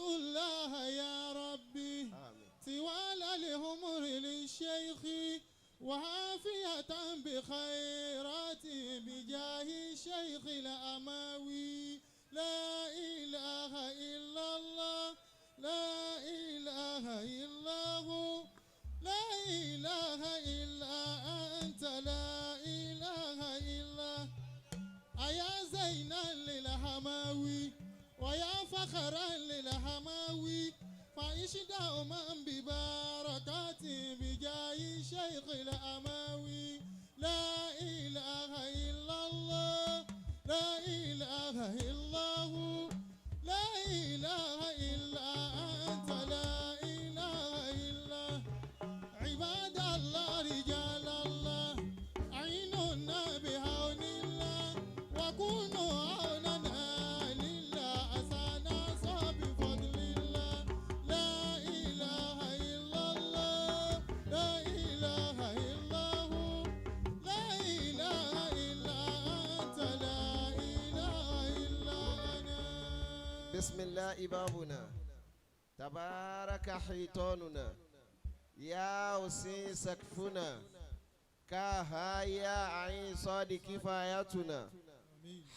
أسأل الله يا ربي طوال العمر للشيخ وعافية بخيرات بجاه الشيخ الأموي لا إله إلا الله لا إله إلا هو لا إله إلا أنت لا إله إلا أيا زينا للحماوي ويا فخرا للحماوي فعيش دوما ببركاتي بجاه الشيخ الأموي لا إله إلا الله لا إله إلا هو لا إله إلا أنت لا إله إلا عباد الله رجال الله عيننا بعون الله وكونوا عوننا لله أسانا بفضل الله لا إله إلا الله لا إله إلا هو لا إله إلا أنت لا إله إلا أنا. بسم الله بابنا تبارك حيطاننا يا وسي سقفنا كاها يا عين صاد كفايتنا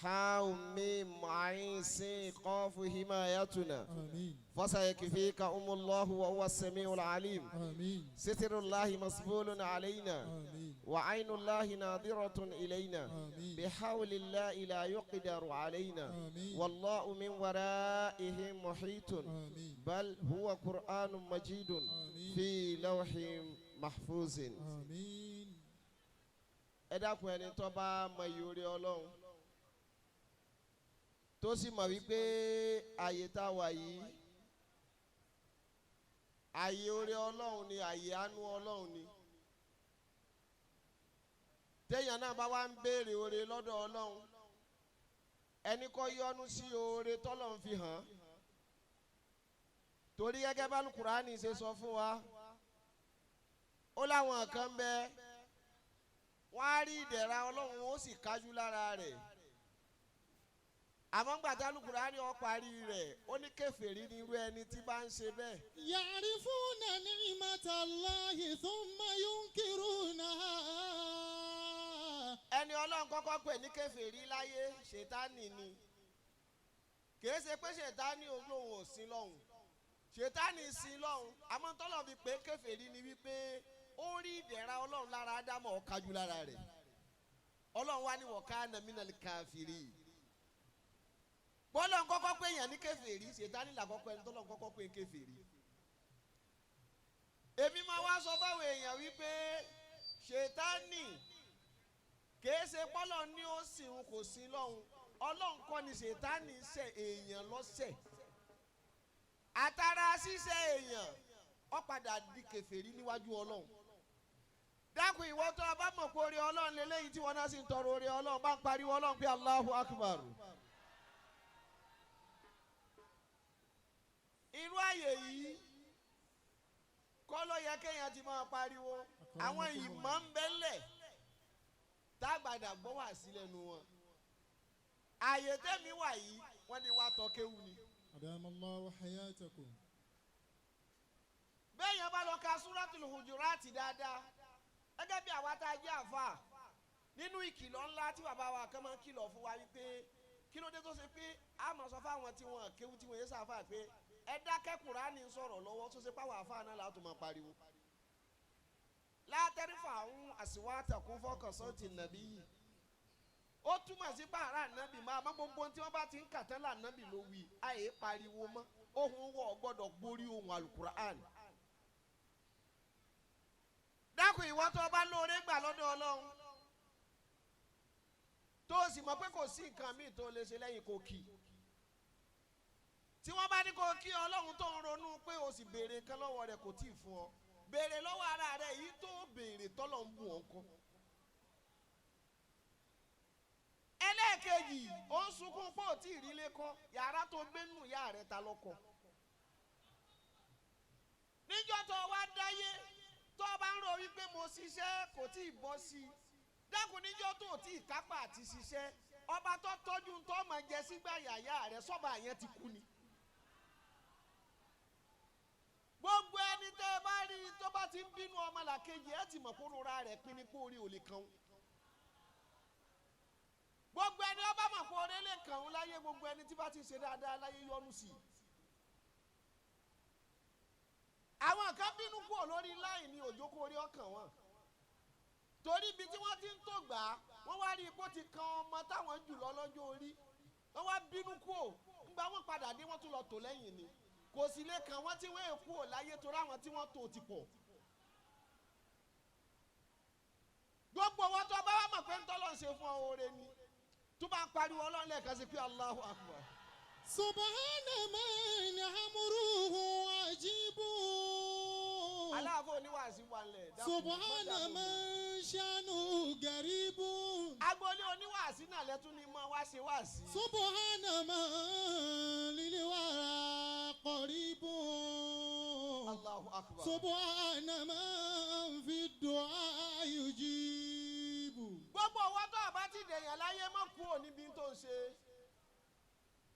حاء ميم عين سين قاف حمايتنا آمين. فسيكفيك أم الله وهو السميع العليم. آمين. ستر الله مسبول علينا. آمين. وعين الله ناظرة إلينا. آمين. بحول الله لا يقدر علينا. آمين. والله من ورائهم محيط. آمين. بل هو قرآن مجيد. آمين. في لوح محفوظ. آمين. Ẹ dákun, ẹni tó bá mọ iye oore Ọlọ́run tó sì mọ̀ wípé àyè tá a wà yìí àyè oore Ọlọ́run ni, àyè àánú Ọlọ́run ni, téèyàn náà bá wá ń béèrè oore lọ́dọ̀ Ọlọ́run, ẹni kọ́ yọ́nú sí oore tọ́lọ́run fi hàn, torí gẹ́gẹ́ bá Kùránì ṣe sọ fún wa, ó láwọn kan bẹ wọ́n á rí ìdẹ̀ra Ọlọ́run ó sì kájú lára rẹ̀, àmọ́ gbàtà Kùránì ó parí rẹ̀, ó ní kèfèrí ní irú ẹni tí bá ń ṣe bẹ́ẹ̀. يعرفون نعمة الله ثم ينكرونها. Ẹni Ọlọ́run kọ́kọ́ pè ní kèfèrí láyé, ṣètánì ni. Kìí ṣe pé ṣètánì olóhùn ò sí lọ́hùn, ṣètánì sí lọ́hùn, àmọ́ tọ́lọ̀ fi pé kèfèrí ni wípé ó rí ìdẹ̀ra Ọlọ́run lára Ádámọ̀, ó kájú lára rẹ̀. Ọlọ́run wá ní wa kana minal kafiri. Bọ́lọ̀ kọ́kọ́ pé èèyàn ní kèfèrí, ṣètánì làkọ́kọ́ ẹni tọ́lọ̀ kọ́kọ́ pé kèfèrí. Èmi máa wá sọ fáwọn èèyàn wípé ṣètánì kìí ṣe pọ́lọ̀ ní ó sì ń kò sí lọ́hùn, Ọlọ́run kọ́ ni ṣètánì ṣe èèyàn lọ́sẹ̀, àtàrà ṣíṣe èèyàn ó padà di kèfèrí níwájú Ọlọ́run. Dákun, ìwọ tó o bá mọ̀ pé orí Ọlọ́run lélẹ́yìí tí wọ́n náà sì ń tọrọ orí Ọlọ́run, bá ń pariwo Ọlọ́run pé Allahu Akbar. Irú àyè yìí kọ́ ló yẹ kéèyàn ti máa pariwo. Àwọn ìmọ̀ ń bẹ́lẹ̀ tágbàdà gbọ́ wà sí lẹ́nu wọn. Àyè tẹ́mi wà yìí wọ́n ní wàá tọ́ kéwu ni. أدام الله حياتكم. Bẹ́ẹ̀ yẹn bá lọ ka Súratul Hujurati dáadáa, gẹ́gẹ́ bí àwa tá a jẹ́ àfa, nínú ìkìlọ̀ ńlá tí bàbá wa kan máa ń kìlọ̀ fún wa wípé kí ló dé tó ṣe pé a máa sọ fáwọn tí wọn kéwu tí wọn yé sáfà pé ẹ dákẹ́, Kùránì ń sọ̀rọ̀ lọ́wọ́, tó ṣe páwọn àfa náà látò máa pariwo. Látẹ́rífà ń àsìwátàkùn fọkànsọ́ọ̀tì nàbí yìí, ó túmọ̀ sí pààrà nàbì máa mọ́ gbogbo tí wọ́n bá ti ń kàtán lànàbì ló wí, àyè pariwo mọ́, ohun wọ̀ gbọ́dọ̀ gborí ohun alukur'an. Dákun, ìwọ tó o bá lóore gbà lọ́dọ̀ Ọlọ́run tó o sì mọ̀ pé kò sí nǹkan míì tó o lè ṣe lẹ́yìn kó kí, tí wọ́n bá ní kó kí Ọlọ́run tó ń ronú pé o sì béèrè nǹkan lọ́wọ́ rẹ̀ kò tíì fún ọ, béèrè lọ́wọ́ ara rẹ̀ èyí tó béèrè tọ́lọ̀ ń bù ọ́ kọ́. Ẹlẹ́ẹ̀kejì, ó ń sunkún pé ò tí ì rí ilé kọ́, yàrá tó gbé nù yá rẹ̀ ta lọ́kọ̀. Níjọ́ tó wá dáyé tó bá ń rò wípé mo ṣiṣẹ́ kò tí ì bọ́ sí i, dákun, níjọ́ tó tí ì kápá àti ṣiṣẹ́, ọba tó tọ́jú tó máa jẹ sígbà yàyà rẹ̀ sọ́ba yẹn ti kú ni. ọmọlàkejì ẹ ti mọ̀ kó rora rẹ̀ pín ní kó orí ò lè kàn ó. Gbogbo ẹni ọba mọ̀ kó orí lè kàn ó láyé, gbogbo ẹni tí bá ti ṣe dáadáa láyé yọ́nú sí i. Àwọn kan bínú kúrò lórí láì ní òjò kó orí ọkàn wọn. Torí ibi tí wọ́n ti ń tó gbà á, wọ́n wá rí i pé ó ti kan ọmọ táwọn jù lọ lọ́jọ́ orí. Wọ́n wá bínú kúrò, ńgbà wọ́n padà dé wọ́n tún lọ tò lẹ́yìn ni. Kò sì lè kàn wọ́n tí wọ́n èkó láyé torí àwọn tí wọ́n tò ti pọ̀. Gbogbo wọn tó bá wà mọ̀ pé ń tọ́lọ̀ ń ṣe fún ọ oore ni, tó bá ń pariwo Ọlọ́run lẹ́ẹ̀kan sí pé Allahu Akbar. Subhana man amruhu ajibu. Aláàfo oníwàásí wà lẹ̀. Subhana man shanu garibu. Agboolé oníwàásí náà lẹ́tún ni mọ́ wá ṣe wáàsí. Subhana man lil wara qaribu. Allahu Akbar. Subhana man fi du'a yujibu. Gbogbo owó tó àbá ti dẹ̀yàn láyé mọ́ kúrò níbi tó ń ṣe.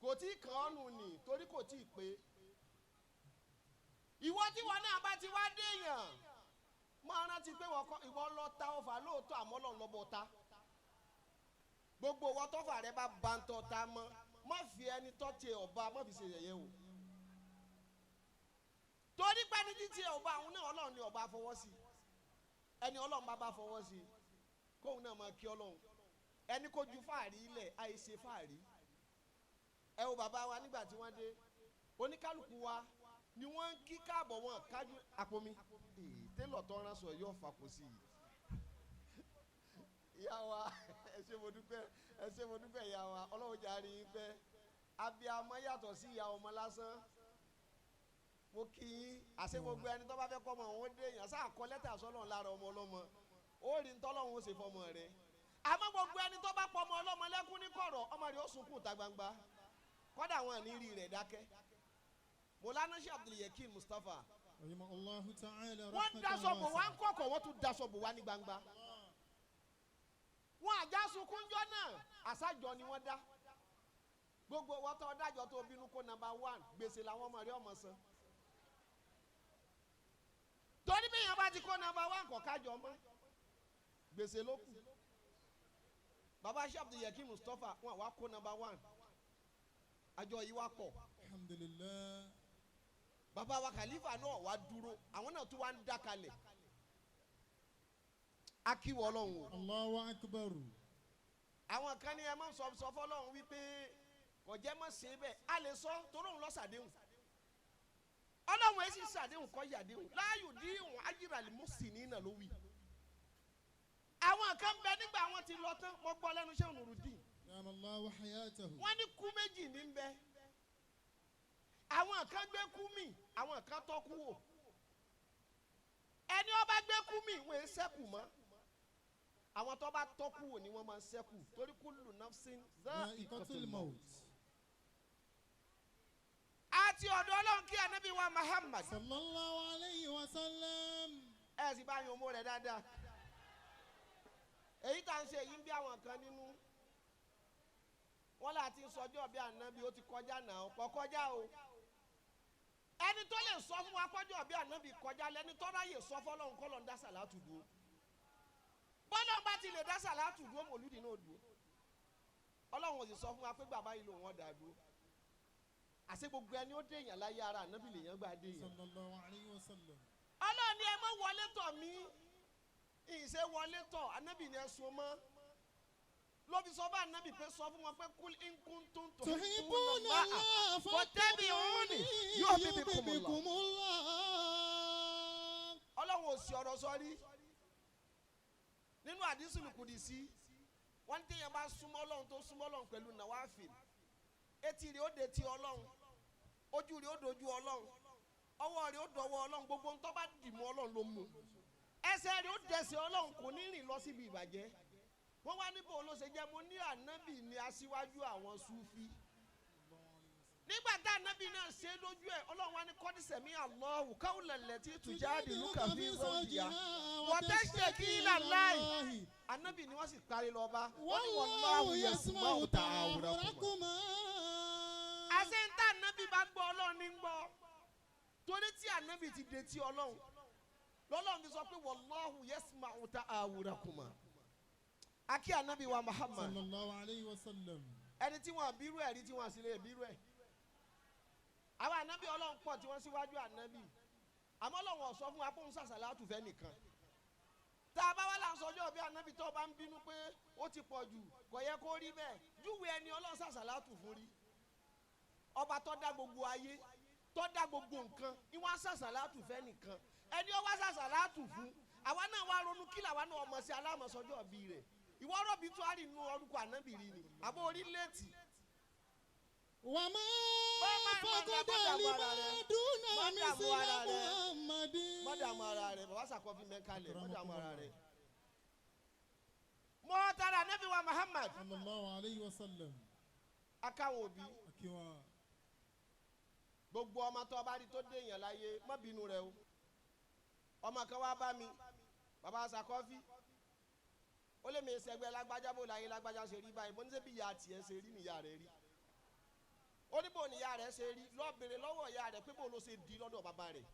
Kò tí ì kàn án nù ní torí kò tí ì pé. Ìwọ tí wọn náà bá ti wá déèyàn máa rántí pé ìwọ lọ ta ọfà lóòótọ́ àmọ́ lọ́n lọ́bọ̀ ta. Gbogbo ìwọ tọ́fà rẹ bá ba ń tọ́ ta mọ́, má fi ẹni tọ́ tiẹ̀ ọba má fi ṣe yẹ̀yẹ́ o. Torí pé ní títí ọba àwọn náà Ọlọ́run ni ọba fọwọ́ sí. Ẹni Ọlọ́run bá bá fọwọ́ sí kóun náà máa kí Ọlọ́run. Ẹni kó ju fáàrí ilẹ̀ àìṣe fáàrí. Ẹ wo bàbá wa nígbà tí wọ́n dé, oníkálukú wa ni wọ́n ń kí káàbọ̀ wọn kájú àpò mi. Télọ̀ tó rán sọ yóò fapò sí i. Ìyá wa ẹ ṣé mo dúpẹ́, ẹ ṣé mo dúpẹ́ ìyá wa, Ọlọ́run jàre yín pẹ́. Abiyamọ yàtọ̀ sí ìyá ọmọ lásán. Mo kí yín, àṣé gbogbo ẹni tó bá fẹ́ kọ́ ọmọ òun dé èèyàn sáà kọ lẹ́tà sọ́lọ́run lára ọmọ ọlọ́mọ. Ó rí ntọ́lọ́run ó ṣe fọmọ rẹ̀. Àmọ́ gbogbo ẹni tó bá pọ̀ ọmọ ọlọ́mọ lẹ́kún ní kọ̀rọ̀, ọmọ rẹ̀ ó sunkún ta gbangba. Kọ́dà wọn ní rí rẹ̀ dákẹ́. Mọ̀lánà Sheikh Abdul Yakin Mustapha. Wọ́n daṣọ bò wá ń kọ̀kọ̀, wọ́n tún daṣọ bò wá ní gbangba. Wọ́n àjà sunkún jọ náà, àṣàjọ ni wọ́n dá. Gbogbo wọ́n tó dájọ́ tó bínú kó nọ́mbà 1, gbèsè làwọn ọmọ rẹ̀ ọmọ san. Torí bí èèyàn bá ti kó nọ́mbà 1 kọ̀ kájọ mọ́, gbèsè ló kù. Bàbá Sheikh Abdul Yakin Mustapha wọ́n wá kó nọ́mbà 1. Àjọ yìí wá pọ̀. Alhamdulillah. Bàbá wa Khalifa náà wá dúró, àwọn náà tún wá ń dá kalẹ̀. Akíwọ̀ Ọlọ́run o. Allahu Akbar. Àwọn kan ní ẹ máa ń sọ fọlọ́run wípé kò jẹ́ mọ́ ṣe bẹ́ẹ̀. A lè sọ torí òun lọ sàdéhùn. Ọlọ́run èsì sàdéhùn kọ́ yàdéhùn. Láàyò díhùn ayíralè mùsùlùmí náà ló wí. Àwọn kan bẹ nígbà wọn ti lọ tán, mo gbọ́ lẹ́nu Sheikh Nurudeen. Wọ́n ní kú méjì ní bẹ. Àwọn kan gbé kú mì, àwọn kan tọ́ kú wò. Ẹni ó bá gbé kú mì, wọ́n ń ṣẹ́kù mọ́. Àwọn tó bá tọ́ kú wò ni wọ́n máa ń ṣẹ́kù. Torí kullu nafsin dha'iqatul maut. Àti ọ̀dọ̀ Ọlọ́run kí Ànábì wa Muhammad. Sallallahu alayhi wa sallam. Ẹ sì bá yan ọmọ rẹ̀ dáadáa. Èyí tá à ń ṣe èyí ń bí àwọn kan nínú. Wọ́n láti sọjọ́ bí Ànábì ó ti kọjá náà, kò kọjá o. Ẹni tó lè sọ fún wa kọjọ́ bí Ànábì kọjá lẹni tó ráyè sọ fọlọ́run kọ́ lọ́n dá sàlátù dúró. Bọ́lá bá ti lè dá sàlátù dúró, mòlúdì náà dúró. Ọlọ́run ò sì sọ fún wa pé bàbá yìí lòun ọ̀dà dúró. Àṣé gbogbo ẹni ó déèyàn láyé ara Ànábì lèèyàn gbà déèyàn. Sallallahu alayhi wa sallam. Ọlọ́run ni ẹ má wọlé tọ̀ mí. Ìṣe wọlé tọ̀, Ànábì ni ẹ so mọ́. Ló fi sọ bá Ànábì pé sọ fún wọn pé kul in kuntum tuhibbuna Allah fattabi'uni yuhbibkumullah. Ọlọ́run ò sí ọ̀rọ̀ sọ rí. Nínú àdísùlù kùdìsí, wọ́n ní téèyàn bá súnmọ́ Ọlọ́run tó súnmọ́ Ọlọ́run pẹ̀lú nàwáfìl, etí rẹ̀ ó de ti Ọlọ́run, ojú rẹ̀ ó dojú Ọlọ́run, ọwọ́ rẹ̀ ó dọwọ́ Ọlọ́run, gbogbo ń tó bá dì mọ́ Ọlọ́run ló mú. Ẹsẹ̀ rẹ̀ ó dẹsẹ̀ Ọlọ́run, kò ní rìn lọ síbi ìbàjẹ́. Wọ́n wá níbo ló ṣe jẹ́, mo ní Ànábì ní aṣíwájú àwọn Súfí. Nígbà tá Ànábì náà ṣe lójú ẹ̀, Ọlọ́run wá ní kọ́dísẹ̀mí Allahu qawla allati tujadiluka fi zawjiha wa tashtaki ila Allahi. Ànábì ni wọ́n sì parí lọ bá. Wọ́n ní Wallahu wallahu yasma'u yasma'u tahawurakuma. tahawurakuma. Àṣẹ ń tá Ànábì bá gbọ́ Ọlọ́run ní gbọ́. Torí tí Ànábì ti de tí Ọlọ́run. Lọ́lọ́run fi sọ pé wallahu yasma'u ta'awurakuma. Akí ànábì wa Muhammad. Sallallahu alayhi wa sallam. Ẹni tí wọ́n bírú ẹ̀ rí tí wọ́n sì lè bírú ẹ̀. Àwọn ànábì Ọlọ́run pọ̀ tí wọ́n síwájú ànábì. Àmọ́ Ọlọ́run ò sọ fún wa pé òun sàṣàlátù fẹ́ nìkan. Tá a bá wá láǹsọ ọjọ́ bí ànábì tó bá ń bínú pé ó ti pọ̀ jù kò yẹ kó rí bẹ́ẹ̀. Júwe ẹni Ọlọ́run sàṣàlátù fún rí. Ọba tó dá gbogbo ayé tó dá gbogbo nǹkan ìwọ́n sàṣàlátù fẹ́ nìkan. Ẹni ó wá sàṣàlátù fún àwa náà wá ronú kí làwa náà ọmọ sí alámọ̀sọ́jọ́ bí rẹ̀. Ìwọ rọ̀bì tó a rí inú orúkọ ànábì rí ni àbó orí léètì. Wa ma faqada lima duna misla Muhammadin. Mọ́dàmú ara rẹ̀ bàbá sàkọ́fí mẹ́kalẹ̀ mọ́dàmú ara rẹ̀. Mọ́ tara ànábì wa Muhammad. Sallallahu alayhi wa sallam. Akáwọn òbí. Akíwa. Gbogbo ọmọ tó bá rí tó dé èèyàn láyé má bínú rẹ o. Ọmọ kan wá bá mi bàbá sàkọ́fí. Ó lé mi sẹgbẹ́ lágbájá bó láyé lágbájá ṣe rí báyìí mo ní sẹ́bi ìyá tiẹ̀ ṣe rí nìyá rẹ̀ rí. Ó ní bò níyá rẹ̀ ṣe rí lọ́ọ́ béèrè lọ́wọ́ ìyá rẹ̀ pé bò ló ṣe di lọ́dọ̀ bàbá rẹ̀.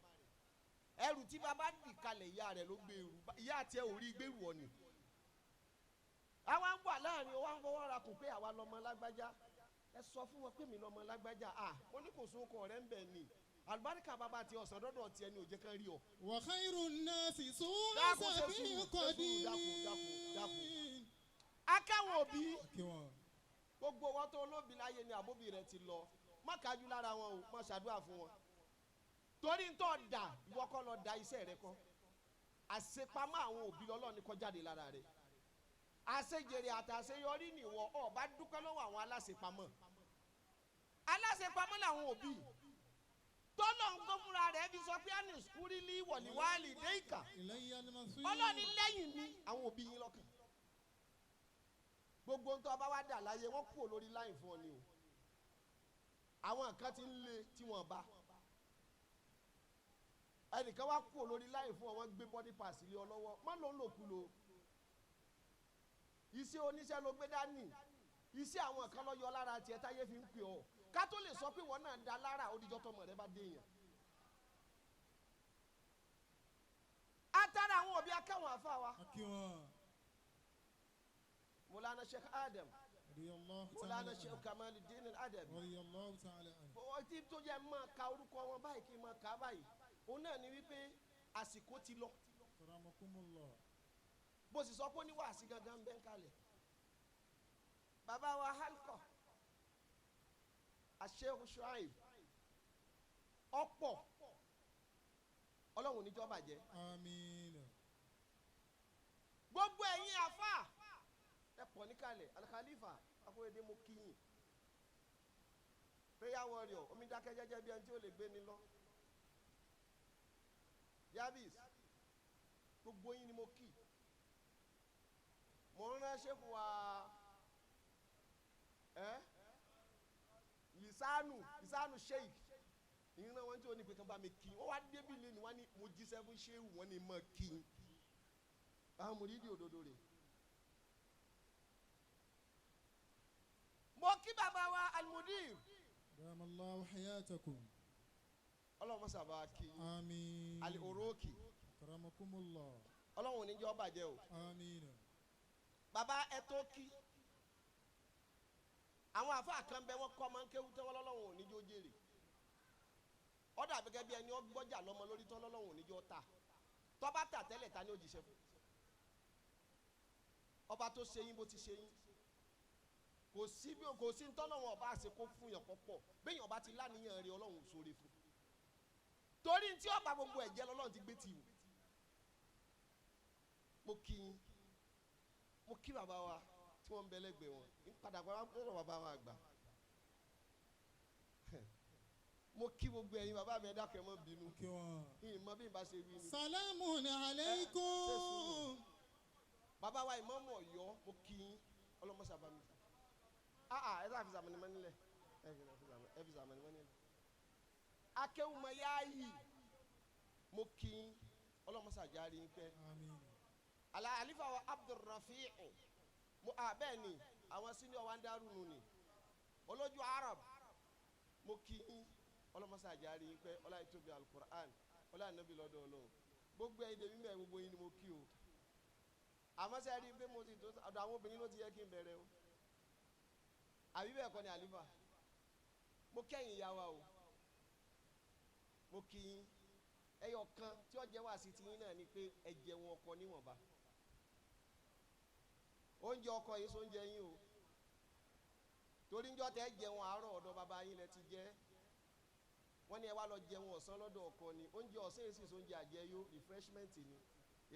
Ẹrù tí bàbá dì kalẹ̀ ìyá rẹ̀ ló gbé ẹrù ìyá tiẹ̀ ò rí gbèrú ọ ni. Àwa ń wà láàrin wa ń fọwọ́ ra kù pé àwa lọmọ lágbájá. Ẹ sọ fún wọn pé mi lọmọ lágbájá à mo ní kò sóko rẹ̀ ń bẹ̀ ni. Àlùbáríkà bàbá ti ọ̀sán dọ́dọ̀ tiẹ̀ ni ò jẹ́ kán rí ọ. Wa khairun nasi su'a sabil qadim. Akáwọn òbí gbogbo wọn tó olóbi láyé ni àbóbi rẹ ti lọ má kájú lára wọn o má ṣàdúrà fún wọn. Torí ń tọ́ da ìwọ kọ́ lọ da iṣẹ́ rẹ kọ́. Àṣepamọ́ àwọn òbí lọ́lọ́ ni kó jáde lára rẹ. Àṣejèrè àtàṣeyọrí nìwọ ọ̀ bá dúpẹ́ lọ́wọ́ àwọn aláṣepamọ́. Aláṣepamọ́ làwọn òbí. Tọ́lọ̀ ń gbọ́ fúnra rẹ̀ fi sọ pé àní skúrílì wọ̀líwálì déìkà. Ọlọ́ni lẹ́yìn mi àwọn òbí yín lọ́kàn. Gbogbo ń tọ́ ọba wá dà láyé wọ́n kúrò lórí láì fún ọ ni o. Àwọn kan ti ń le tí wọ́n bá. Ẹnìkan wá kúrò lórí láì fún ọ wọ́n gbé body pass lé ọ lọ́wọ́ má ló ń lò kú lo. Iṣẹ́ oníṣẹ́ ló gbé dání. Iṣẹ́ àwọn kan lọ yọ lára tiẹ̀ táyé fi ń pè ọ́. Ká tó lè sọ pé wọn náà da lára odijọ́ tọmọ rẹ bá dé yẹn. Atara àwọn òbí akáwọn àfa wa. Mọ̀lánà Sheikh Adam. Mọ̀lánà Sheikh Kamaluddin Adam. Tí tó yẹ máa ka orúkọ wọn báyìí kí n máa kà á báyìí. Òun náà ni wípé àsìkò ti lọ. Bó sì sọ pé ó ní wàásì gangan bẹ́ẹ̀ kalẹ̀. Bàbá wa Halkọ. Sheikh Shuaib ọ̀pọ̀ Ọlọ́run níjọ́ bàjẹ́. Àmín. Gbogbo ẹ̀yin àfà ẹ pọ̀ níkàlẹ̀ Al-Khalifa Akóredé mo kí yín. Prayer warrior omi dákẹ́ jẹ́jẹ́ bí ẹni tí ó lè gbé ni lọ. Yabis gbogbo yín ni mo kí. Mo ń ránṣẹ́ fún wa ẹ́. Lisanu Lisanu Sheikh ìran wọn tí ó ní pé kán bá mi kí wọn wá débi lé ni wọn ní mo jíṣẹ́ fún ṣéwù wọn ní mọ kí àwọn mùrídìí òdodo rè. Mo kí bàbá wa Al-Mudir. Damallahu hayatakum. Ọlọ́run sábà kí. Àmín. Al-Uruki. Akramakumullah. Ọlọ́run ò ní jẹ́ ó bàjẹ́ o. Àmín. Bàbá ẹ tó kí. Àwọn àfáà kan bẹ wọn kọ́ máa ń kéwú tẹ́wọ́ lọ́lọ́run ò ní jó jèrè. Ọ̀dà àbíkẹ́ bí ẹni ọgbọ́jà lọ́mọ lórí tọ́ lọ́lọ́run ò ní jó ta. Tọ́ba tà tẹ́lẹ̀ ta ni ó jíṣẹ́ fún. Ọba tó ṣe yín bó ti ṣe yín. Kò sí bí kò sí ntọ́lọ́run ọba àṣẹ kó fún yàn pọ̀pọ̀. Béèyàn ọba ti láníyàn rí Ọlọ́run sóore fún. Torí tí ọba gbogbo ẹ̀jẹ̀ lọ́lọ́run ti gbé tì wò. Mo kí yín. Mo kí bàbá wa tí wọ́n ń bẹ lẹ́gbẹ̀ẹ́ wọn ń padà bá lọ́dọ̀ bàbá wa àgbà. Mo kí gbogbo ẹ̀yin bàbá mi ẹ dákun ẹ má bínú. Ìmọ̀ bí n bá ṣe wí ni. Salamun alaykum. Bàbá wa Ìmáàmù Ọ̀yọ́ mo kí yín ọlọ́mọṣà bá mi. Ẹ sáà fi sàmì mọ́ nílẹ̀ ẹ fi sàmì mọ́ nílẹ̀. Akéwùmọ̀ yáàyì mo kí yín ọlọ́mọṣà járe yín pẹ́. Àlífà wa Abdulrafi'u mo bẹ́ẹ̀ ni àwọn senior wa ń dárú nu ni olójú Arab mo kí yín ọlọ́mọṣà járe yín pẹ́ ọlá ìtóbi alukur'an ọlá ìnábi lọ́dọ̀ Ọlọ́run. Gbogbo ẹ̀yin tèmi bẹ́ẹ̀ gbogbo yín ni mo kí o. Àmọ́ sẹ́ rí i pé mo ti tó ọ̀dọ̀ àwọn obìnrin ló ti yẹ kí n bẹ̀rẹ̀ o. Àbí bẹ́ẹ̀ kọ́ ni àlífà. Mo kẹ́yìn ìyá wa o. Mo kí yín. Ẹyọ kan tí ó jẹ́ wá sí tiyín náà ni pé ẹ jẹun ọkọ níwọ̀nba. Oúnjẹ ọkọ yìí sóúnjẹ yín o. Torí ńjọ́ tẹ́ jẹun àárọ̀ ọ̀dọ̀ bàbá yín lẹ ti jẹ. Wọ́n ní ẹ wá lọ jẹun ọ̀sán lọ́dọ̀ ọkọ ni. Oúnjẹ ọ̀sán yìí sì sóúnjẹ àjẹyó, refreshment ni,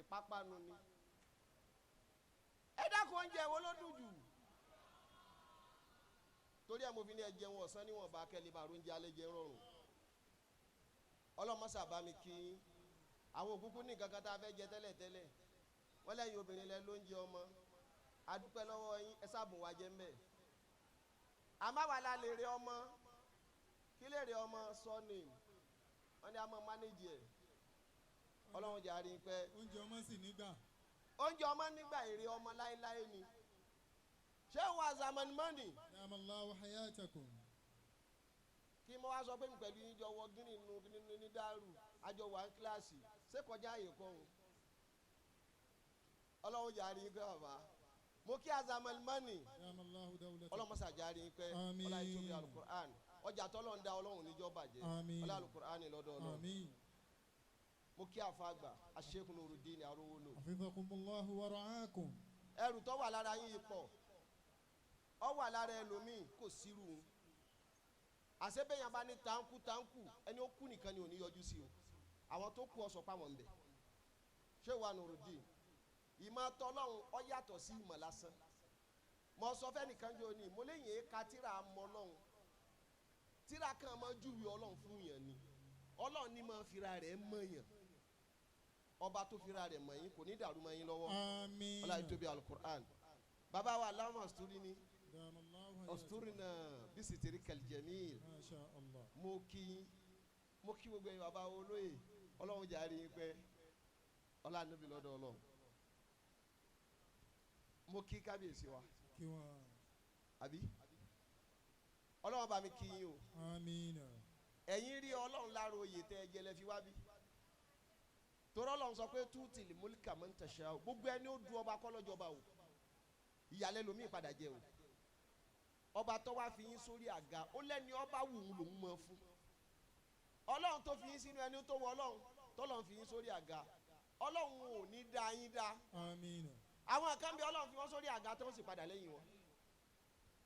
ìpápánu ni. Ẹ dákun oúnjẹ wo ló dùn jù? Torí ẹ mo fi ní ẹ jẹun ọ̀sán níwọ̀nba kẹ́lẹ́ bá oúnjẹ alẹ́ jẹ rọrùn. Ọlọ́mọṣà bá mi kí àwọn òkúkú ní nǹkan kan tá a fẹ́ jẹ tẹ́lẹ̀ tẹ́lẹ̀. Wọ́n lẹ́yìn obìnrin lẹ lóúnjẹ ọmọ. A dúpẹ́ lọ́wọ́ yín, ẹ sábùn wa jẹ ń bẹ̀. Àmàwàlà lè rẹ ọmọ. Kí lè rẹ ọmọ surname? Wọ́n ní a máa manage ẹ̀. Ọlọ́run jẹ́ àárín pẹ́. Oúnjẹ ọmọ sì nígbà. Oúnjẹ ọmọ nígbà èrè ọmọ láéláé ni. Ṣé wàá zamanimọ́nì? Dàmàláwò hayatakum. Kí mo wá sọ pé mi pẹ̀lú yín jọ wọ gíní nínú ní dàrú àjọ wà ní kíláàsì ṣé kọjá àyè kọ́ òun. Ọlọ́run jẹ́ àárín pẹ́ bàbá. Mo kí azamanimọ́nì. Dàmàláwò dawlatakum. Ọlọ́mọṣà jẹ́ àárín pẹ́. Àmín. Ọlá ìtóbi alukur'an. Ọjà tọ́lọ̀ ń da Ọlọ́run níjọ́ bàjẹ́. Àmín. Ọlá alukur'an lọ́dọ̀ Ọlọ́run. Àmín. Mo kí àfa àgbà Aṣ-Sheikh Nurudeen Arówólò. Hafizakumullahu wa ra'akum. Ẹrù tó wà lára yín yìí pọ̀. Ó wà lára ẹlòmíì kò sírù un. Àṣebéyàn bá ní táǹkù táǹkù ẹni ó kú nìkan ni ò ní yọjú sí o. Àwọn tó kú ọ̀sọ̀ pàmò ń bẹ̀. Ṣé wà Nurudeen? Ìmọ̀ tọ́lọ́run ó yàtọ̀ sí ìmọ̀ lásán. Mo sọ fẹ́nìkan jọ ni mo léyìn éka tíra mọ Ọlọ́run. Tíra kan máa júwe Ọlọ́run fún yàn ni. Ọlọ́run ní máa fira rẹ̀ mọ̀ yàn. Ọba tó fira rẹ̀ mọ̀ yín kò ní dàrú mọ́ yín lọ́wọ́. Àmín. Ọlá ìtóbi alukur'an. Bàbá wa aláwọ̀ ọ̀stúrí ni. Dàmàláwò hayatakum. Ọ̀stúrí náà bí sìtìrì kàlìjẹ̀míl. Masha Allah. Mo kí mo kí gbogbo ẹ̀yin bàbá olóyè. Ọlọ́run jẹ́ àárín yín pẹ́. Ọlá níbi lọ́dọ̀ Ọlọ́run. Mo kí kábíyèsí wa. Kí wọ́n. Àbí? Ọlọ́run bá mi kí yín o. Àmín. Ẹ̀yin rí Ọlọ́run lára oyè tẹ́ ẹ jẹ lẹ fi wá bí. Torí Ọlọ́run sọ pé túùtìlì múlíkà máa ń tẹ̀sẹ̀ o. Gbogbo ẹni ó du ọba kọ́ lọ́jọba o. Ìyàlẹ́ lomi ìpadà jẹ o. Ọba tó wá fi yín sórí àga ó lẹ́ni ọba wù ú lòún mọ̀ fún. Ọlọ́run tó fi yín sínú ẹni tó wọ Ọlọ́run tọ́lọ́run fi yín sórí àga. Ọlọ́run ò ní dá yín dá. Àmín. Àwọn kan bí Ọlọ́run fi wọ́n sórí àga tó ń sì padà lẹ́yìn wọn.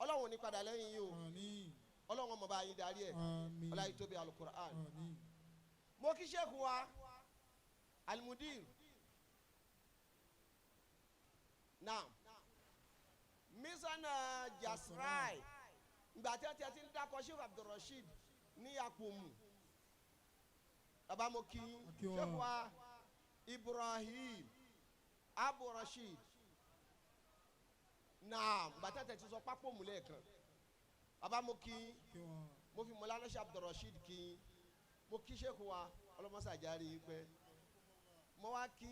Ọlọ́run ò ní padà lẹ́yìn yín o. Àmín. Ọlọ́run ọmọ bá yín darí ẹ̀. Àmín. Ọlá yìí tóbi alukur'an. Àmín. Mo kí sẹ́kù wa alimudir naam misana jasrai ìgbà tí wọ́n ti ń dákọ̀ Sheikh Abdulrasheed ní Àpòmù. Bàbá mo kí yín. Kí wa. Sẹ́kù wa Ibrahim Abu Rasheed naam ìgbà tí wọ́n ti sọ pápómù lẹ́ẹ̀kan. Bàbá mo kí yín. Kí wa. Mo fi Mọ́lánà Sheikh Abdulrasheed kí yín. Mo kí sẹ́kù wa ọlọ́mọṣàjáre yín pẹ́. Mo wá kí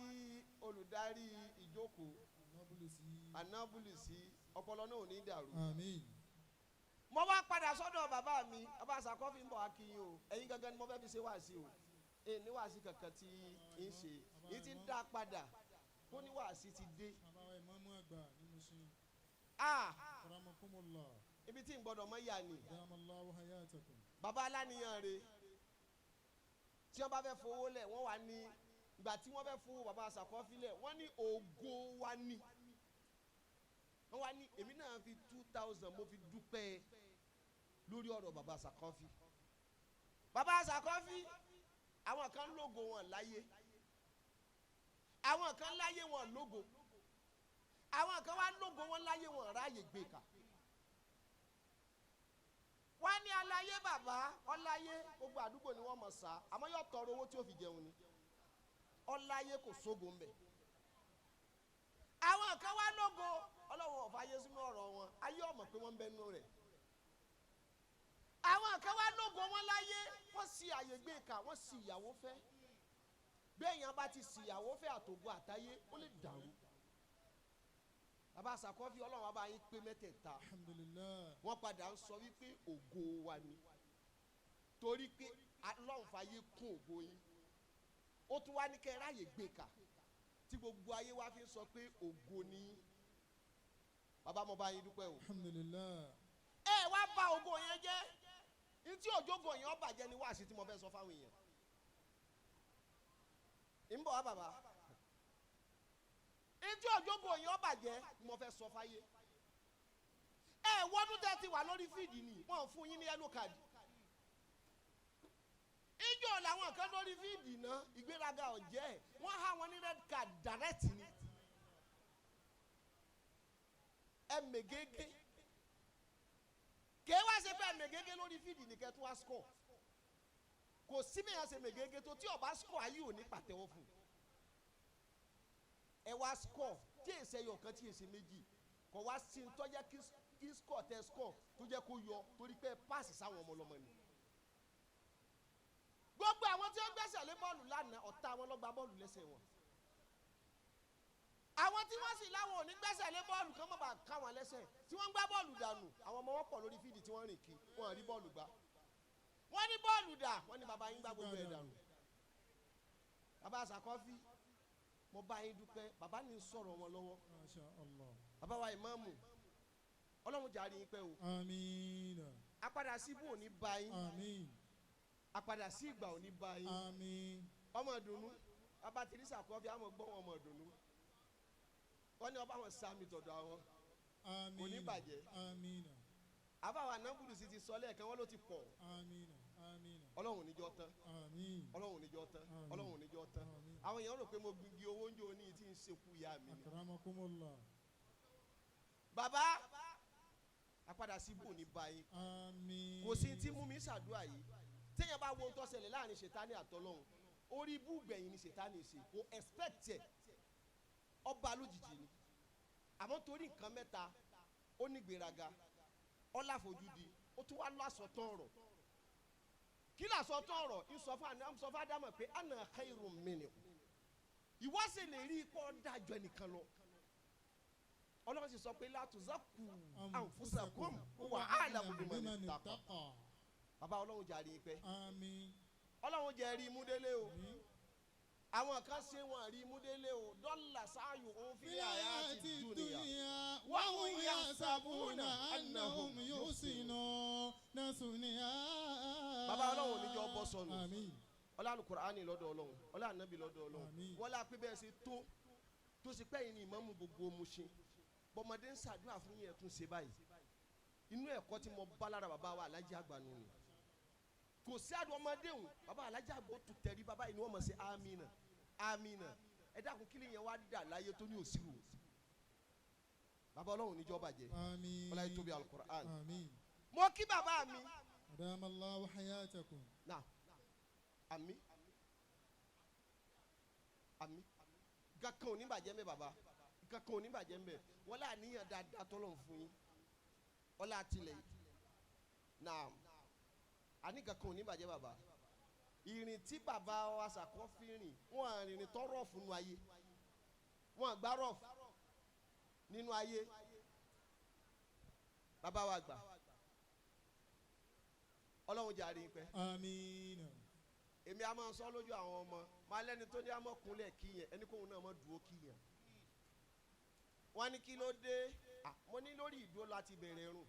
olùdarí ìjókòó Anábùlùsí. Anábùlùsí ọpọlọ náà ò ní dàrú. Àmín. Mo wá padà sọ́dọ̀ bàbá mi bàbá Sàkọ́fì ń bọ̀ wá kí yín o. Ẹ̀yin gangan ni mo fẹ́ fi ṣe wáàsí o. Èyí ní wáàsí kankan tí ń ṣe. Èyí ti ń dá padà kó ní wáàsí ti dé. Bàbá wa ìmáàmù àgbà ní Mushin. Ah! Karamakumullah. Ibi tí ń gbọ́dọ̀ mọ́ yà ni. Dàmàláwò hayatakum. Bàbá aláníyàn re. Tí wọ́n bá fẹ́ fowó lẹ̀ wọ́n wà ní ìgbà tí wọ́n fẹ́ fowó bàbá Sàkọ́fì lẹ̀ wọ́n ní ògo wa ni. Wọ́n wá ní èmi náà fi 2000 mo fi dúpẹ́ lórí ọ̀rọ̀ bàbá Sàkọ́fì. Bàbá Sàkọ́fì àwọn kan lógo wọn láyé. Àwọn kan láyé wọn lógo. Àwọn kan wá lógo wọn láyé wọn ráyè gbé kà. Wọ́n ní aláyé bàbá ọláyé gbogbo àdúgbò ni wọ́n mọ̀ sá àmọ́ yóò tọrọ owó tí ó fi jẹun ni. Ọláyé kò sógo ń bẹ̀. Àwọn kan wá lógo Ọlọ́run ọ̀fà ayé sínú ọ̀rọ̀ wọn ayé ọ̀mọ̀ pé wọ́n ń bẹnu rẹ̀. Àwọn kan wá lógo wọn láyé wọ́n sì àyè gbé kà wọ́n sì ìyàwó fẹ́. Bẹ́ẹ̀ yẹn bá ti sì ìyàwó fẹ́ àtògo àtayé ó lè dàrú. Bàbá Sàkọ́fì Ọlọ́run bá yín pé mẹ́tẹ̀ẹ̀ta. Alhamdulillah. Wọ́n padà ń sọ wípé ògo wa ni. Torí pé Ọlọ́run fàyè kún ògo yín. Ó tún wá ní kẹ́ ẹ ráàyè gbé kà tí gbogbo ayé wa fi ń sọ pé ògo ni. Bàbá mo bá yín dúpẹ́ o. Alhamdulillah. Ẹ wá bà ògo yẹn jẹ́. Ntí òjògo yẹn ó bàjẹ́ ni wáàsí tí mo fẹ́ sọ fáwọn èèyàn. Ń bọ̀ wá bàbá. Ntí òjògo yẹn ó bàjẹ́ ni mo fẹ́ sọ fáyé. Ẹ wọ́dún tẹ́ ti wà lórí fíìdì ni wọ́n fún yín ní yellow card. Ijó làwọn kan lórí fíìdì náà ìgbéraga ọ̀jẹ́ wọ́n há wọn ní red card direct ni. Ẹ mègégé kèé wá ṣe pé ẹ mègégé lórí fíìdì nìkẹ́ tó wá score. Kò sí bí yẹn ṣe mègégé tó tí ọba score ayé ò ní pàtẹ́wọ́ fún. Ẹ wá score tí èsì ẹyọ kan tí èsì méjì kò wá sí ní tọ́jà kí score tẹ score tó jẹ́ kó yọ torí pé páàsì sáwọn ọmọ ọlọ́mọ ni. Gbogbo àwọn tí wọ́n gbẹ́sẹ̀ lé bọ́ọ̀lù lánàá ọ̀tá wọn ló gba bọ́ọ̀lù lẹ́sẹ̀ wọn. Àwọn tí wọ́n sì láwọn ò ní gbẹ́sẹ̀ lé bọ́ọ̀lù kan mọ̀ bá ká wọn lẹ́sẹ̀ tí wọ́n ń gbá bọ́ọ̀lù dànù àwọn ọmọ wọn pọ̀ lórí fíìdì tí wọ́n rìn kí wọ́n rí bọ́ọ̀lù gbá. Wọ́n ní bọ́ọ̀lù dà wọ́n ní bàbá yín gbá gbogbo ẹ̀ dànù. Bàbá Àsàkọ́fí mo bá yín dúpẹ́ bàbá ní sọ̀rọ̀ wọn lọ́wọ́. Masha Allah. Bàbá wa ìmáàmù Ọlọ́run jàre yín pẹ́ o. Àmín. Apadà sí ibú ò ní bá yín. Àmín. Apadà sí ìgbà ò ní bá yín. Àmín. Ọmọ ìdùnnú bàbá Tìrísà Kọ́fí àmọ́ gbọ́ wọn ọmọ ìdùnnú. Wọ́n ní ọba wọn sàmì tọ̀dọ̀ àwọn. Àmín. Kò ní bàjẹ́. Àmín. Àbáwá Nàbùdù sì ti sọ lẹ́ẹ̀kan wọ́n ló ti pọ̀. Àmín. Àmín. Ọlọ́run níjọ́ tán. Àmín. Ọlọ́run níjọ́ tán. Àmín. Ọlọ́run níjọ́ tán. Àmín. Àwọn èèyàn rò pé mo gbingi owó ń jó ní tí ń sekú ìyá mi ni. Akramakumullah. Bàbá apadà sí ibò ní báyìí. Àmín. Kò sí tí mú mi ṣàdúrà yìí. Téèyàn bá wo ohun tó ṣẹlẹ̀ láàrin Ṣètánì àtọlọ́hun, orí ibú gbẹ̀yìn ni Ṣètánì ṣe, kò expect ẹ̀. Ọba lójijì ni. Àmọ́ torí nǹkan mẹ́ta, ó ní gbéraga, ó láfojúdi, ó tún wá lásọtán ọ̀rọ̀. Kí lásọtán ọ̀rọ̀? Ń sọ fún Ádámọ̀ pé ana khairun minhu. Ìwọ sì lè rí ipò dájọ́ ẹnìkan lọ. Ọlọ́run sì sọ pé la tuzakku anfusakum huwa a'lamu biman ittaqa. Bàbá Ọlọ́run jàre yín pẹ́. Àmín. Ọlọ́run jẹ́ rí imú délé o. Àmín. Àwọn kan ṣe wọn rí imú délé o. Dọ́là sáàyò òun fi àyà ti dúnìyà. Wa hum yahsabuna annahum yuhsinuna sun'a. Bàbá Ọlọ́run ò ní jọ bọ́ sọnù. Àmín. Ọlá Al-Qur'ani lọ́dọ̀ Ọlọ́run, ọlá Ànábì lọ́dọ̀ Ọlọ́run. Àmín. Wọ́n lá pé bẹ́ẹ̀ ṣe tó ṣe pé ẹ̀yin ni ìmáàmù gbogbo Mushin. Bọ́mọdé ń ṣàdúrà fún yẹn tún ṣe báyìí. Inú ẹ̀kọ́ tí mo bá lára bàbá wa Alhaji Àgbà nù ni. Kò sí àdó ọmọdé òun, bàbá Alhaji Àgbà ó tún tẹ̀rí bàbá yìí ni wọ́n mọ̀ sí amina, amina. Ẹ dákun kí lèyẹn wá dà láyé tó ní òsirò. Bàbá Ọlọ́run níjọ́ bàjẹ́. Àmín. Ọlá yìí tóbi Al-Qur'an. Àmín. Mo kí bàbá mi. Adamallahu hayatakum. Nà, àmín. Àmín. Kankan ò ní bàjẹ́ mbẹ́ bàbá. Kankan ò ní bàjẹ́ mbẹ́. Wọ́n lá níyàn dáadáa tọ́lọ̀ fún yín. Ọlá tilẹ̀ yìí. Nà, àní kankan ò ní bàjẹ́ bàbá. Ìrìn tí bàbá wa Àsàkọ́fí rìn, wọ́n rìnrìn tọ́ rọ̀fù nínú ayé. Wọ́n gbá rọ̀fù nínú ayé. Bàbá wa gbà. Ọlọ́run jàre yín pẹ́. Àmín. Èmi a máa sọ lójú àwọn ọmọ, máa lẹ́ni tó ní a máa kúnlẹ̀ kí yẹn, ẹni kóhun náà máa dúró kí yẹn. Wọ́n ní kí ló dé? Mo ní lórí ìdúró láti bẹ̀rẹ̀ irun.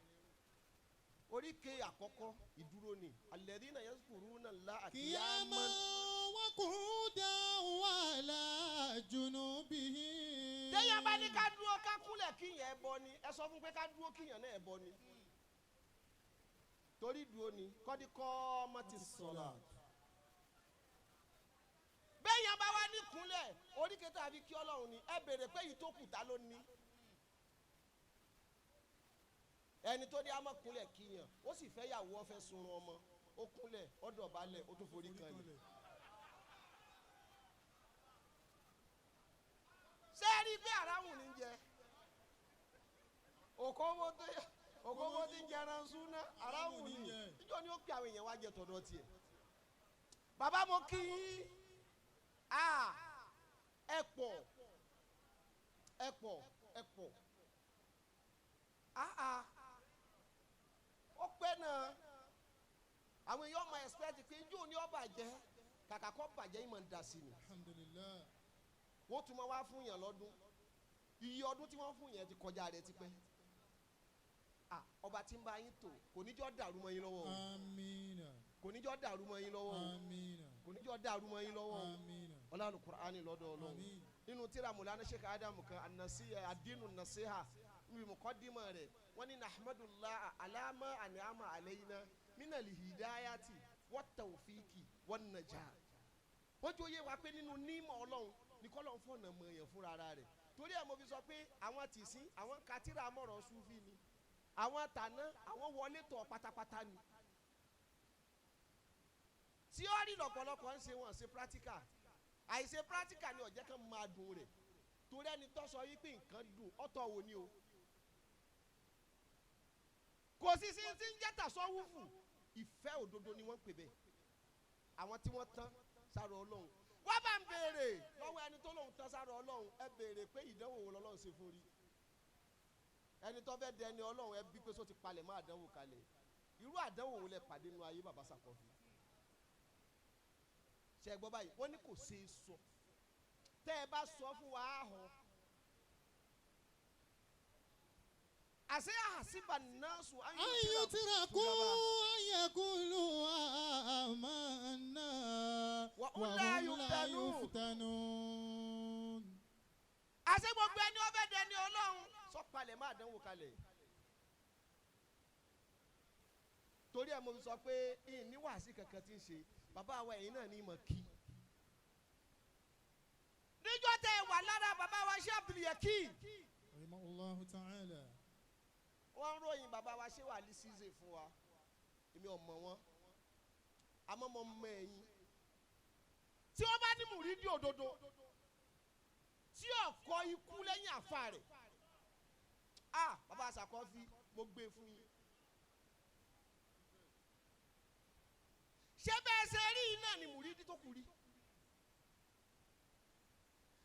Oríkèé àkọ́kọ́ ìdúró ni. Alladhina yazkuruna Allaha Qiyaman wa qu'udan wa ala junubihim. Téèyàn bá ní ká dúró ká kúnlẹ̀ kí yẹn ẹbọ ni, ẹ sọ fún pé ká dúró kí yẹn náà ẹbọ ni. Torí dúró ni, kọ́dí kọ́ ọmọ ti sọ̀rọ̀. Béèyàn bá wá ní kúnlẹ̀, oríkèé tàbí kí Ọlọ́run ni, ẹ béèrè pé èyí tó kù ta ló ní. Ẹni tó ní a máa kúnlẹ̀ kíyàn, ó sì fẹ́ yàwó ó fẹ́ sunrun ọmọ, ó kúnlẹ̀, ó dọ̀bálẹ̀, ó tún forí kanlẹ̀. Ṣé ẹ rí i pé àràwùn ní jẹ? Òkòwò tí ń jẹran súná, àràwùn ní. Níjọ́ ni ó pe àwọn èèyàn wá jẹ tọ̀dọ̀ tiẹ̀. Bàbá mo kí yín. Ẹ pọ̀, ẹ pọ̀, ẹ pọ̀. Ó pẹ́ náà. Àwọn èèyàn máa expect pé ijó ni ó bàjẹ́. Kàkà kọ́ bàjẹ́ ìmọ̀ ń da sí ni. Alhamdulillah. Wọ́n tún máa wá fún yàn lọ́dún. Iye ọdún tí wọ́n fún yẹn ti kọjá rẹ̀ tipẹ́. Ọba tí ń bá yín tò kò ní jọ́ dàrú mọ́ yín lọ́wọ́ o. Amina. Kò ní jọ́ dàrú mọ́ yín lọ́wọ́ o. Amina. Kò ní jọ́ dàrú mọ́ yín lọ́wọ́ o. Amina. Ọlọ́run Kùránì lọ́dọ̀ Ọlọ́run. Àmín. Nínú tíra Mùlánà Sheikh Adam kan anasiya adinu nasiha níbi mọ̀kọ́dímọ̀ rẹ̀ wọ́n ní nahmadullah alama an'ama alayna minal hidayati wat tawfiki wan najah. Wọ́n jó yé wa pé nínú nímọ̀ Ọlọ́run ní kọ́lọ́n fọ̀nà mọ̀ èèyàn fúnra ara rẹ̀. Torí ẹ̀ mo fi sọ pé àwọn tìsín àwọn katira mọ̀rọ̀ sufi ni àwọn tàná àwọn wọlé tọ̀ pátápátá ni. Tíọ́rì lọ̀pọ̀lọpọ̀ ń ṣe wọ́n ṣe practical. Àìṣe practical ni ọ̀jẹ̀ kan máa dùn rẹ̀. Torí ẹni tó sọ wípé nǹkan dùn ọ̀tọ̀ wò ni o. Kò sí sí ti ń jẹ́ tàsọ́wúfù ìfẹ́ òdodo ni wọ́n ń pè bẹ́ẹ̀. Àwọn tí wọ́n tán sára Ọlọ́run. Wọ́n bá ń béèrè lọ́wọ́ ẹni tó lóun tán sára Ọlọ́run ẹ béèrè pé ìdánwò wo lọ́lọ́run ṣe fún rí. Ẹni tó fẹ́ dẹni Ọlọ́run ẹ bí pé só ti palẹ̀ mọ́ àdánwò kalẹ̀. Irú àdánwò wo lẹ pàdé nu ayé bàbá Sàkọ́fì? Ṣé ẹ gbọ́ báyìí? Wọ́n ní kò ṣeé sọ. Tẹ́ ẹ bá sọ fún wa á hàn. Àṣé àṣìbà náà sùn An yutraku an yaqulu amanna Wa wa hum la hum la yuftanun. yuftanun. Àṣé gbogbo ẹni ó fẹ́ dẹni Ọlọ́run sọ̀kalẹ̀ má dánwò kalẹ̀. Torí ẹ̀ mo fi sọ pé ìní wàásì kankan ti ń ṣe bàbá wa ẹ̀yin náà ní ìmọ̀ kí. Níjọ́ tẹ wà lára bàbá wa ṣé Abdul-Yakin. Rahimahullahu ta'ala. Wọ́n ń ròyìn bàbá wa ṣé wà ní ṣíṣe fún wa. Èmi ò mọ̀ wọ́n. Àmọ́ mo mọ ẹ̀yin. Tí wọ́n bá ní mùrídìí òdodo tí ọkọ ikú lẹ́yìn àfa rẹ̀. Ah, bàbá Sàkọ́fì mo gbé fún yín. Ṣé bẹ́ẹ̀ ṣe rí iná ni mùrídìí tó kù rí?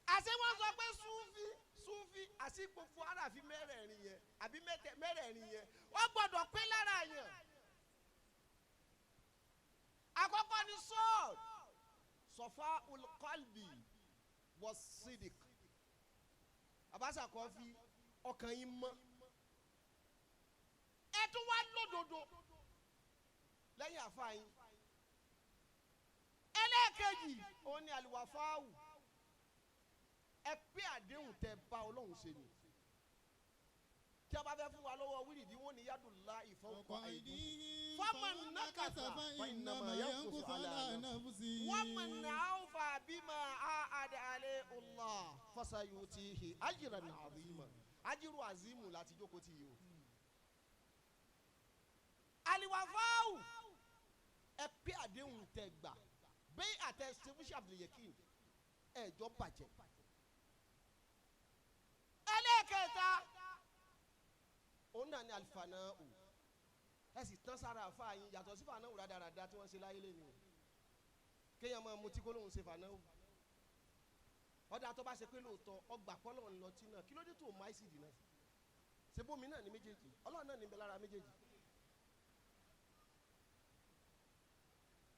Àṣé wọ́n sọ pé Súfì Súfì àti gbogbo aráàfin mẹ́rẹ̀ẹ̀rin yẹn àbí mẹ́rẹ̀ẹ̀rin yẹn wọ́n gbọ́dọ̀ pé lára yẹn. Àkọ́kọ́ ni sọ́ọ̀d sọ̀fà ulqalbi wọ́sídìk. Bàbá Sàkọ́fì ọkàn yín mọ́. Ẹ tún wá lódodo lẹ́yìn àfa yín. Ẹlẹ́ẹ̀kejì òun ni àlùwàfáàwù. Ẹ pé àdéhùn tẹ bá Ọlọ́run ṣe ni. Tí a bá fẹ́ fún wa lọ́wọ́ wíìlì wọn ni yádùnlá ìfọwọ́kọ àìdí. Faman nakasa fa innama yankusu ala nafsihi. Waman awfa bima ahada alayhi Allah fasayutihi ajran azima. Ajiru azimu láti jókòó ti yìí o. Àlìwàfáàwù ẹ pé àdéhùn tẹ gbà bẹ́ẹ̀ àtẹ ṣe Abdul-Yakin ẹ̀jọ́ bàjẹ́. Ẹlẹ́ẹ̀kẹta òun náà ni àlìfànàù. Ẹ sì tán sára àfa yín yàtọ̀ sí fànàù rádaràda tí wọ́n ṣe láyé lẹ́nu o. Kéèyàn máa mutí kó lóun ṣe fànàù. Ọ̀dà tó bá ṣe pé lóòótọ́ ọgbà pọ́lọ̀ ń lọ tí náà kí ló dé tó mú àìsídì náà? Ṣé bómi náà ní méjèèjì? Ọlọ́run náà ní bẹ lára méjèèjì.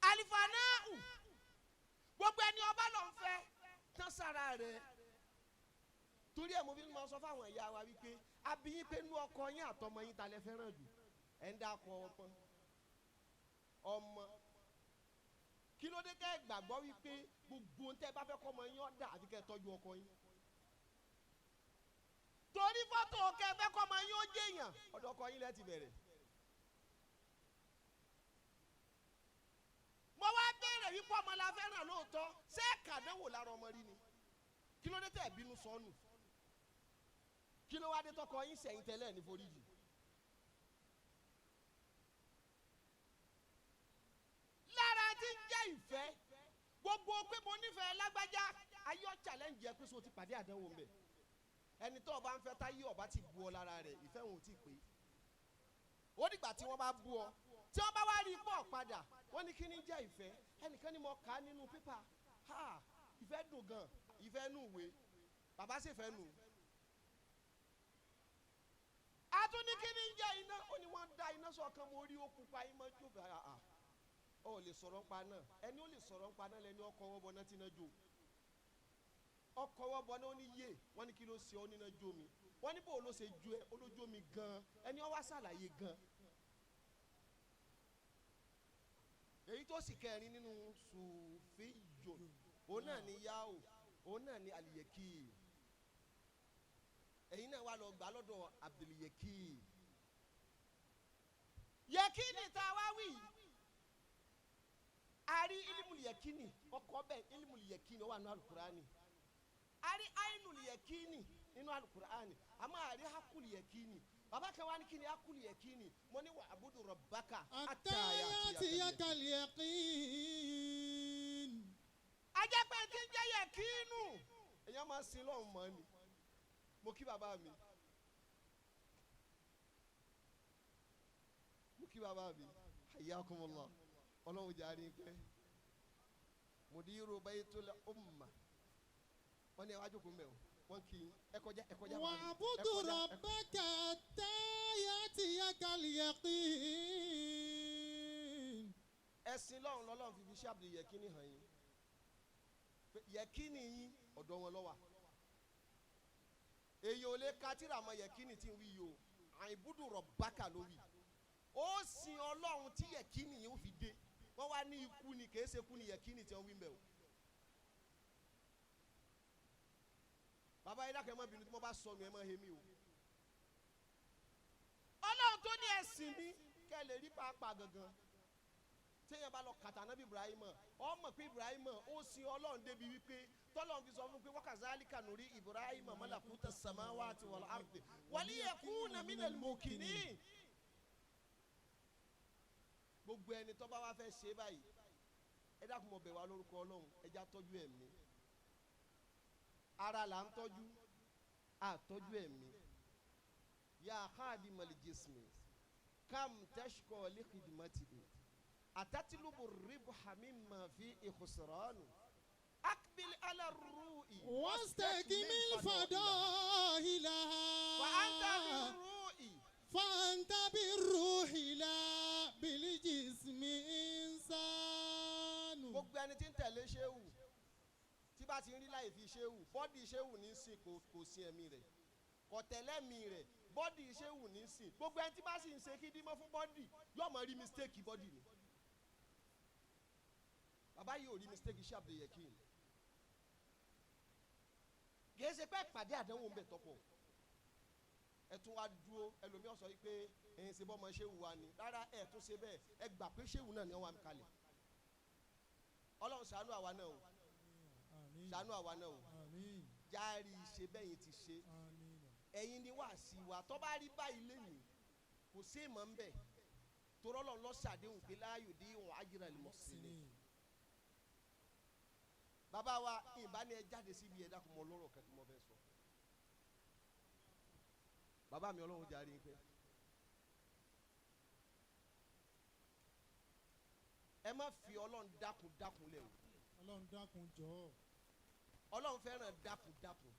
Àlìfànàù gbogbo ẹni ọba ló ń fẹ́ tán sára rẹ̀. Torí ẹ̀ mo fi máa sọ fáwọn ìyá wa wípé abiyin pé nú ọkọ yín àtọmọ yín ta lẹ fẹ́ràn jù. Ẹ̀ ń dákọ ọmọ ọmọ. Kí ló dé tẹ́ gbàgbọ́ wípé gbogbo ohun tẹ́ bá fẹ́ kọ́ ọmọ yín ọ̀dà àfi kẹ́ ẹ tọ́jú ọkọ yín? Torí fọ́tò kẹ́ ẹ fẹ́ kọ́ ọmọ yín ó jẹ́yàn ọ̀dọ̀ ọkọ yín lẹ ti bẹ̀rẹ̀. Mo wá béèrè wípé ọmọ la fẹ́ràn lóòótọ́ ṣé kàdánwò lára ọmọ rí ni? Kí ló dé tẹ́ bínú sọnù? Kí ló wá dé tọkọ yín sẹ́yìn tẹ́lẹ̀ ní foríjì? Lára tí ń jẹ́ ìfẹ́ gbogbo pé mo nífẹ̀ẹ́ lágbájá ayé ọ̀ challenge ẹ pé so ti pàdé àdánwò ń bẹ̀. Ẹni tó o bá ń fẹ́ táyé ọba ti bu ọ lára rẹ̀ ìfẹ́ òun ò tí ì pé. Ó dìgbà tí wọ́n bá bú ọ tí wọ́n bá wá rí pọ̀ padà wọ́n ní kí ni jẹ́ ìfẹ́? Ẹnìkan ni mo kà á nínú pépà ha ìfẹ́ dùn gan ìfẹ́ nù wé bàbá sì fẹ́ nù. A tún ní kí ni jẹ́ iná ó ní wọ́n da iná sọ̀kan mo rí ó pupa yín mọ́ jó bàrà à. Ọ lè sọ̀rọ̀ ńpa náà, ẹni ó lè sọ̀rọ̀ ńpa náà lẹni ọkọ̀ ọwọ́ bọ̀ náà ti náà jò. Ọkọ̀ ọwọ́ bọ̀ náà ó ní yé, wọ́n ní kí ló ṣe ọ́ níná jó mi. Wọ́n ní bò ló ṣe ju ẹ, olójú omi gan-an, ẹni ó wá ṣàlàyé gan-an. Èyí tó sì kẹrin nínú sùfíjò, òun náà ni yáò, òun náà ni àlìyẹ̀kì. Èyí náà wà lọ gbà lọ́dọ̀ Abduliyẹ̀kì. Yẹ̀kínì tá a wá wí, a rí ilimuliyẹ̀kínì, ọkọ̀ bẹ́ẹ̀ ilimuliyẹ̀kínì ó wà nínú alukurani. A rí ainuliyẹ̀kínì nínú alukurani, àmọ́ a rí hakuliyẹ̀kínì. Bàbá kan wá ní kí ni hakuliyẹ̀kínì, mo ní wà abudu rabbaka Atayatiyakal yaqin. Ajẹ́pẹ́ tí ń jẹ́ yẹ̀kínù, èèyàn máa ń sin lọ́hùn mọ́ ni. Mo kí bàbá mi, mo kí bàbá mi, hayyakumullah, ọlọ́run jẹ́ àárín pẹ́. Mudiru baytul umma, wọ́n ní ẹ wá jókòó mẹ́ o, wọ́n kì í ẹ kọjá ẹ kọjá. Wa'budu rabbaka hatta ya'tiyakal yaqin. Ẹ̀sìn lọ́hùn lọ́lọ́run fi fi ṣe àbùdí yẹ̀kínì hàn yín. Yẹ̀kínì yín ọ̀dọ̀ wọn ló wà. Èyí ò lè ka tírà mọ yẹ̀kínì tí ń wí yìí o, àìbúdù rabbaka ló wí. Ó sin ọlọ́run tí yẹ̀kínì yín ó fi dé. Wọ́n wá ní ikú ni, kì í ṣe ikú ni yẹ̀kínì tí wọ́n wí mbẹ́ o. Bàbá yìí dákẹ́ ẹ má bínú tí mo bá sọnù ẹ má he mí o. Ọlọ́run tó ní ẹ̀sìn mi kẹ́ ẹ lè rí pàápàá gangan. Téèyàn bá lọ kàtà nábì Ibrahim, ó mọ̀ pé Ibrahim ó sin ọlọ́run débi wípé tọ́lọ́run fi sọ fún pé wakazalika nuri Ibrahim malakuta samawati wal ardi waliyakuna minal mukinin. Gbogbo ẹni tó bá wá fẹ́ ṣe báyìí, ẹ dákun mo bẹ̀ wá lórúkọ ọlọ́run, ẹ já tọ́jú ẹ̀mí. Ara là ń tọ́jú, àtọ́jú ẹ̀mí. Ya khadimal jismi kam tashqa li khidmatihi atatilubu ribha mimma fi khusranu akbil ala ru'i wastakmil fadailaha wa anta birru'i fa anta birruhi la bil jismi insanu. Gbogbo ẹni tí ń tẹ̀lé ṣéwù, tí bá ti ń rí láì fi ṣéwù, bọ́dì ṣéwù ní sìn kò sin ẹ̀mí rẹ̀, kò tẹ̀lé mi rẹ̀, bọ́dì ṣéwù ní sìn. Gbogbo ẹni tí bá sì ń ṣe kídímọ́ fún bọ́dì yóò mọ̀ rí mistake bọ́dì ni. Bàbá yìí ò rí mistake iṣẹ́ Abdul-Yakin. Kì í ṣe pé ìpàdé àdánwò ń bẹ̀ tọ́pọ̀. Ẹ tún wá dúró, ẹlòmíràn sọ wípé ẹ̀yin ṣe bọ́mọ ṣéwù wa ni. Rárá, ẹ tún ṣe bẹ́ẹ̀, ẹ gbà pé ṣéwù náà ni wọ́n wá kalẹ̀. Ọlọ́run ṣàánú àwa náà o. Ṣàánú àwa náà o. Járe ṣe bẹ́yìn ti ṣe. Ẹ̀yin ni wá sí wa. Tó bá rí báyìí lẹ́yìn, kò sí ìmọ̀ ń bẹ̀. Torọ́ Ọlọ́run ló ṣàdéhùn pé láàyò dé ìwọ̀n ajira lè mọ̀ sí ni. Bàbá wa, ìbá ni ẹ jáde síbi ẹ dákun mọ lọ́rọ̀ kan tí mo fẹ́ sọ. Bàbá mi Ọlọ́run jàre pẹ́. Ẹ má fi Ọlọ́run dákun dákun lẹ̀ o. Ọlọ́run dákun jọ̀ọ́. Ọlọ́run fẹ́ràn dákun dákun.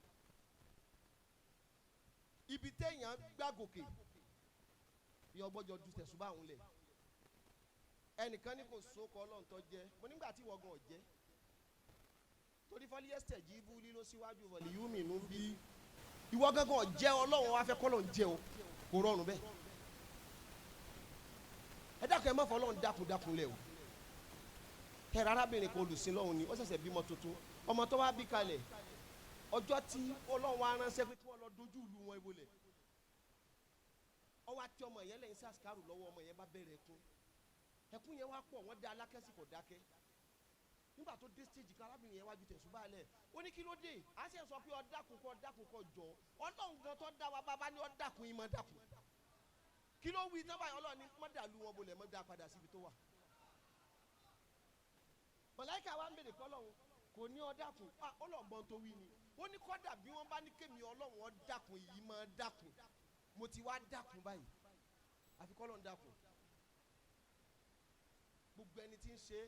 Ibi téèyàn gbàgòkè ìyẹn ọgbọ́jọ ju tẹ̀sùbá òun lẹ̀. Ẹnìkan ní kò sóko Ọlọ́run tó jẹ́. Mo nígbà tí ìwọ gan ọ̀jẹ́. Torí fọlíyẹ́sítẹ̀ jí bú lílo síwájú wọ̀lì yúmi nù bí. Ìwọ gángan jẹ́ Ọlọ́run wá fẹ́ kọ́lọ̀ ń jẹ́ o. Kò rọrùn bẹ́ẹ̀. Ẹ dákun ẹ má fọ Ọlọ́run dákun dákun lẹ̀ o. Tẹ̀rọ arábìnrin kan olùsìn lọ́hùn ni ó ṣẹ̀ṣẹ̀ bímọ tuntun. Ọmọ tó wá bí kalẹ̀, ọjọ́ tí Ọlọ́run wá ránṣẹ́ pé kí wọ́n lọ dojú ìlú wọn ìwọlẹ̀. Ọwọ́ àti ọmọ yẹn lẹ́yìn sàṣkárù lọ́wọ́, ọmọ yẹn bá bẹ̀rẹ̀ ẹkún. Ẹkún yẹn wá pọ̀, wọ́n dá alákẹ́sì kò dákẹ́. Nígbà tó dé stage kan, arábìnrin yẹn wájú tẹ̀sùn báàlẹ̀. Ó ní kí ló dé? A ṣe sọ pé ọ̀dàkùn kọ́ ọ̀dàkùn kọ́ jọ. Ọlọ́run gan tó dá wa bàbá ní ọ̀dàkùn yín mọ́ dàkùn. Kí ló wí náà báyìí? Ọlọ́run ní mọ́ dàlú wọn bolẹ̀ mọ́ dá padà síbi tó wà. Màláíkà wa ń bèrè kọ́lọ́run kò ní ọ̀dàkùn. Ọlọ́gbọ́n tó wí ni. Ó ní kọ́dà bí wọ́n bá ní kémi Ọlọ́run ọ̀dàkùn yìí mọ́ dàkùn. Mo ti wá dàkùn báyìí. Àfi kọ́lọ́run dàkùn. Gbogbo ẹni tí ń ṣe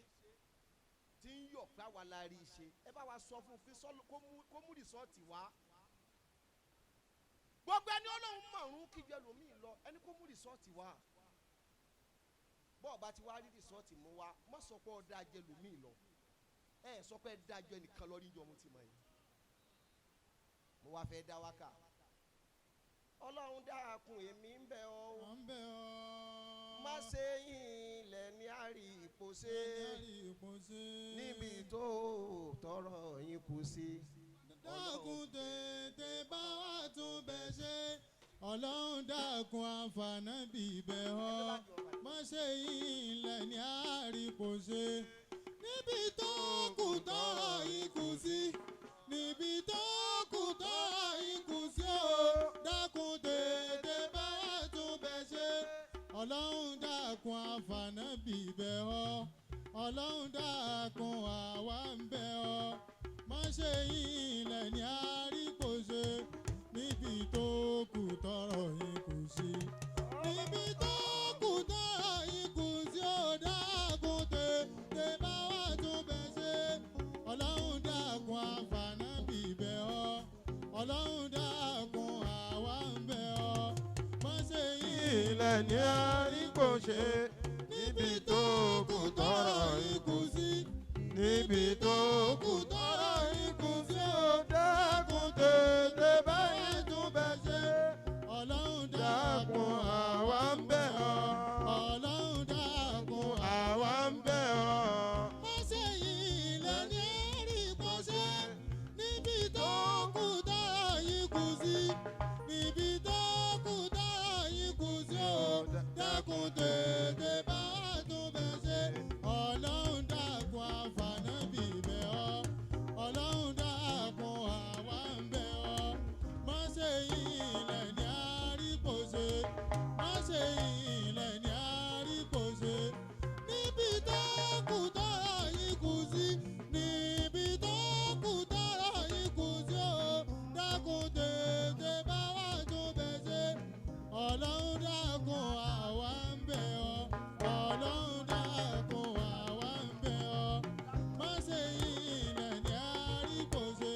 tí ń yọ̀ pé àwa la rí i ṣe, ẹ bá wa sọ fún un kó mú rìsọ́ọ̀tì wá. Gbogbo ẹni Ọlọ́run mọ̀rún kíjọ ẹlòmíì lọ, ẹni kó mú rìsọ́ọ̀tì wá. Bọ́ọ̀ bá ti wá rí rìsọ́ọ̀tì mú wa, má sọ pé ọ dáa jẹ lòmíì lọ. Ẹ sọ pé ẹ dáa jọ ẹnìkan lọ níjọ mo ti mọ̀ yìí. Mo wá fẹ́ dá wákà. Ọlọ́run dákun èmi ń bẹ̀ ọ́. À ń bẹ̀ ọ́. Má ṣe yín ilẹ̀ ní àárí ìpòsè. Níbi tó tọrọ yín kù sí. Dákun tètè bá wa tún bẹ̀ ṣe. Ọlọ́run dákun àǹfààní bíbẹ̀ ọ́. Má ṣe yín ilẹ̀ ní àárí ìpòsè. Níbi tó kù tọrọ yín kù sí. Níbi tó kù tọrọ yín kù sí o. Dákun tètè bá wa tún bẹ̀ ṣe. Ọlọ́run dákun àǹfààní bíbẹ̀ ọ́. Ọlọ́run dákun àwa ń bẹ̀ ọ́. Má ṣe yín ilẹ̀ ní àríkòṣe. Níbi tó kù tọrọ yín kù sí. Níbi tó kù tọrọ yín kù sí o. Dákun tètè bá wa tún bẹ̀ ṣe. Ọlọ́run dákun àǹfààní bíbẹ̀ ọ́. Ọlọ́run dákun àwa ń bẹ̀ ọ́. Má ṣe yín ilẹ̀ ní àríkòṣe. Níbi tó kù tọrọ yín kù sí. Níbi tó kù tọrọ yín kù sí o. Dákun tètè báyìí tún bẹ̀ ṣe. Ọlọ́run Dákun àwa ń bẹ̀ ọ́. Ọlọ́run dákun Àwa ń bẹ̀ ọ́. Má ṣe yín ilẹ̀ ní àríkòṣe. Níbi tó kù tọrọ yín kù sí. Níbi tó kù tọrọ yín kù sí o. Dákun tètè bá wa tún bẹ̀ ṣe. Ọlọ́run dákun àǹfààní bíbẹ̀ ọ́. Ọlọ́run dákun àwa ń bẹ̀ ọ́. Má ṣe yín ilẹ̀ ní àríkòṣe. Má ṣe yín ilẹ̀ ní àríkòṣe. Níbi tó kù tọrọ yín kù sí. Níbi tó kù tọrọ yín kù sí o. Dákun tètè bá wa tún bẹ̀ ṣe. Ọlọ́run dákun àwa ń bẹ̀ ọ́. Ọlọ́run dákun àwa ń bẹ̀ ọ́. Má ṣe yín ilẹ̀ ní àríkòṣe.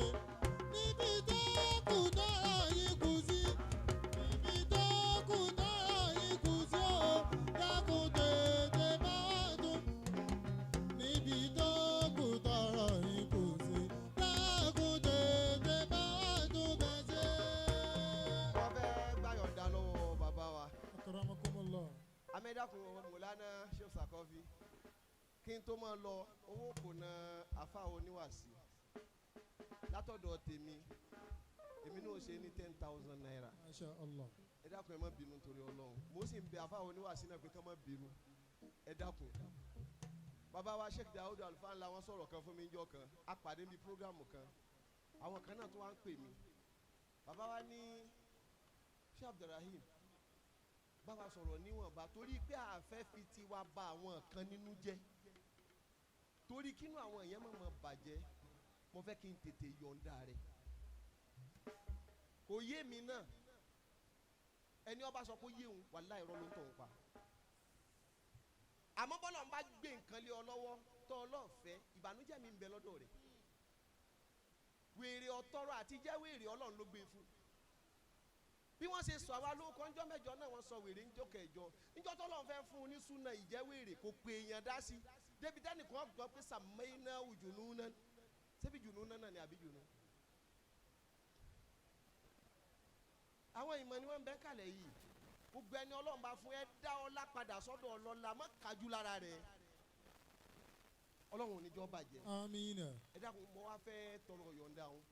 Níbi tó kù tọrọ yín kù sí. Níbi tó kù tọrọ yín kù sí o. Dákun tètè bá wa tún. Níbi tó kù tọrọ yín kù sí. Dákun tètè bá wa tún bẹ̀ ṣe. Wọ́n fẹ́ gbàyọ̀ǹda lọ́wọ́ bàbá wa. Akramakumullah. Amẹ́dàkùn Mọ̀lánà Sheikh Sakofi. Kí n tó máa lọ, owó kò na àfa oníwàsí. Látọ̀dọ̀ tèmi, èmi náà ṣe ní 10,000 naira. Masha Allah. Ẹ dákun ẹ má bínú torí Ọlọ́run. Mo sì ń bẹ àfa oníwàsí náà pé ká má bínú. Ẹ dákun. Bàbá wa Sheikh Daoud Alfa ńlá wọn sọ̀rọ̀ kan fún mi níjọ́ kan. A pàdé níbi prógrámù kan. Àwọn kan náà tún wá ń pè mí. Bàbá wa ní Sheikh Abdulrahim bá wa sọ̀rọ̀ níwọ̀nba torí pé a fẹ́ fi tiwa ba àwọn kan nínú jẹ́. Torí kínú àwọn èèyàn má máa bàjẹ́, mo fẹ́ kí n tètè yọ̀ǹda rẹ̀. Kò yé mi náà. Ẹni ọba sọ pé yé òun, wàláhì irọ́ ló ń tọ̀ ń pa. Àmọ́ bọ́lá ń bá gbé nǹkan lé ọ lọ́wọ́ tọ́ ọ lọ́ọ̀fẹ́, ìbànújẹ́ mi ń bẹ lọ́dọ̀ rẹ̀. Wèrè ọ̀tọ́rọ̀ àti jẹ́ wèrè Ọlọ́run ló gbé fún. Bí wọ́n ṣe sọ àwa lóko ńjọ́ mẹ́jọ náà wọ́n sọ wèrè ńjọ́ kẹjọ. Ńjọ́ tọ́lọ́run fẹ́ fún un ní súnà ìjẹ́ wèrè kò pé èèyàn dá sí. Débi tẹ́nìkan gbọ́ pé sàmẹ́yìnà jùnú náà. Ṣébi jùnú náà ni àbí jùnú? Àwọn ìmọ̀ ni wọ́n ń bẹ́ kalẹ̀ yìí. Gbogbo ẹni Ọlọ́run bá fún ẹ dá ọlá padà sọ́dọ̀ ọlọ́lá má kájú lára rẹ̀. Ọlọ́run ò ní jọ́ bàjẹ́. Amina. Ẹ dákun mo wá fẹ́ tọrọ yọ̀ǹda òun.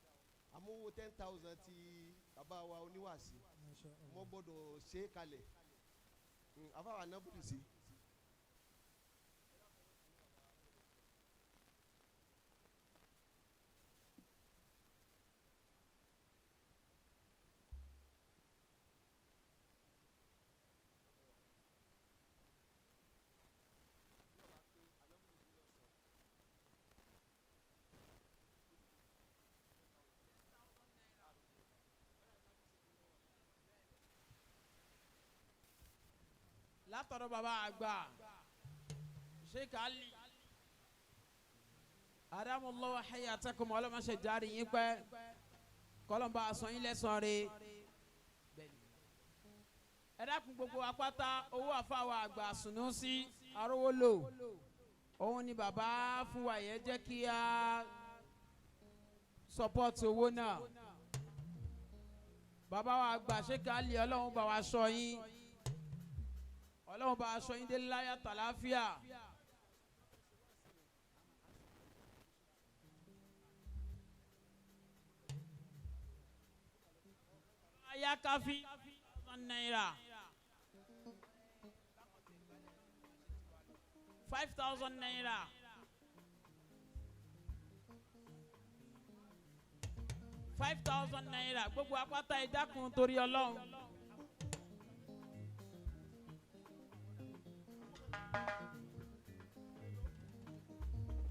Àmọ́ owó 10,000 ti bàbá wa oníwàásí. Masha Allah. Mo gbọ́dọ̀ ṣe é kalẹ̀. Àfàwà náà bùdù sí. Látọ̀dọ̀ bàbá àgbà Sheikh Ali Adamu hayatakum ọlọ́mọṣẹ́ jáde yín pẹ́ kọ́lọ́mbà aṣọ yín lẹ́sàn-án rẹ̀. Ẹ dákun gbogbo apáta owó àfàwọ̀ àgbà Sunusi. Arówólò òun ni bàbá fún wa yẹn jẹ́ kí a support owó náà. Bàbá wa àgbà Sheikh Ali, Ọlọ́run bá wa sọ yín, Ọlọ́run bá wa sọ yín dé láyà tàlàáfíà. Ayakafi ₦5,000, ₦5,000. ₦5,000 gbogbo apáta ìdákun torí Ọlọ́run.